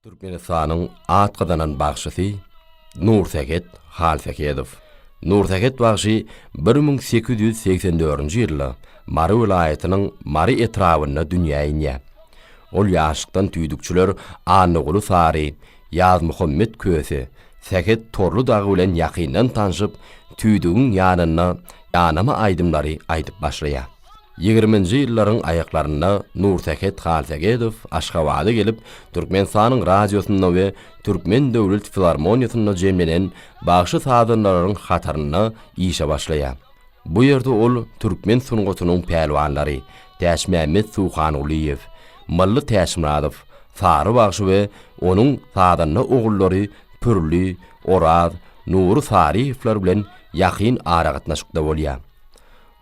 Türkmenistanyň at gazanan bagşysy Nursähet Halsähedow. Nursähet bagşy 1884-nji ýylda Mary welaýatynyň Mary etrabynda dünýä inýär. Ol ýaşlykdan tüýdükçiler Annaguly Sary, Ýazmuhammet Köse, Sähet Torly dagy bilen ýakyndan tanşyp, tüýdügiň ýanynda ýanama aýdymlary aýdyp başlaýar. Ýigriminji ýyllaryň aýaklarynda Nursähet Halsägedow Aşgabada gelip, Türkmenistanyň radiosynda we Türkmen döwlet filarmoniýasynda jemlenen bagşy-sazandalaryň hatarynda işe başlaýar. Bu ýerde ol türkmen sungatynyň pälwanlary Täçmämmet Suhangulyýew, Mylly Täçmyradow, Sary bagşy we onuň sazanda ogullary Pürli, Oraz, Nury Saryýewler bilen ýakyn aragatnaşykda bolýar.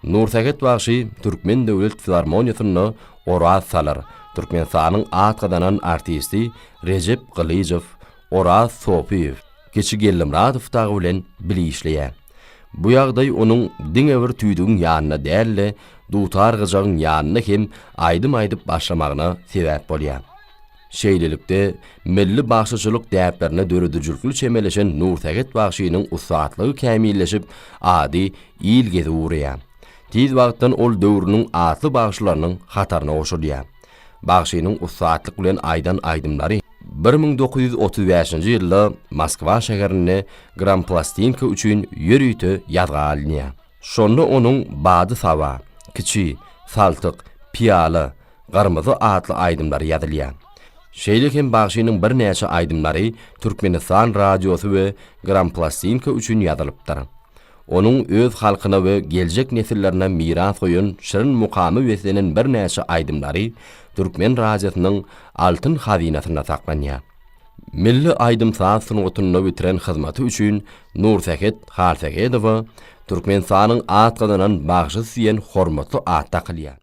Nursähet bagşy Türkmen döwlet filarmoniýasynda Oraz Salyr, Türkmenistanyň at gazanan artisti Rejep Gylyjow, Oraz Sopyýew, Kiçi Geldimyradow dagy bilen bile işleýär. Bu ýagdaý onuň diňe bir tüýdügiň ýanynda däl-de, dutar-gyjagyň ýanynda hem aýdym aýdyp başlamagyna sebäp bolýar. Şeýlelikde, milli bagşyçylyk däplerine döredijilikli çemeleşen Nursähet bagşynyň ussatlygy kämilleşip, ady il gezip ugraýar. Tiz wagtdan ol döwrüniň atly bagşylarynyň hataryna goşulýar. Bagşynyň ussatlyk bilen aýdan aýdymlary 1935-nji ýylda Moskwa şäherinde gramplastinka üçin ýörite ýazga alynýar. Şonda onuň Bady saba, Kiçi, Saltyk, Pyýala, Gyrmyzy atly aýdymlary ýazylýar. Şeýle hem bagşynyň birnäçe aýdymlary Türkmenistan radiosy we gramplastinka üçin ýazylypdyr. Onuň öz halkyna we geljek nesillerine miras goýan şirin mukama beslenen birnäçe aýdymlary türkmen radiosynyň altyn hazynasynda saklanýar. Milli aýdym-saz sungatynda bitiren hyzmaty üçin Nursähet Halsähedowa Türkmenistanyň at gazanan bagşysy diýen hormatly at dakylýar.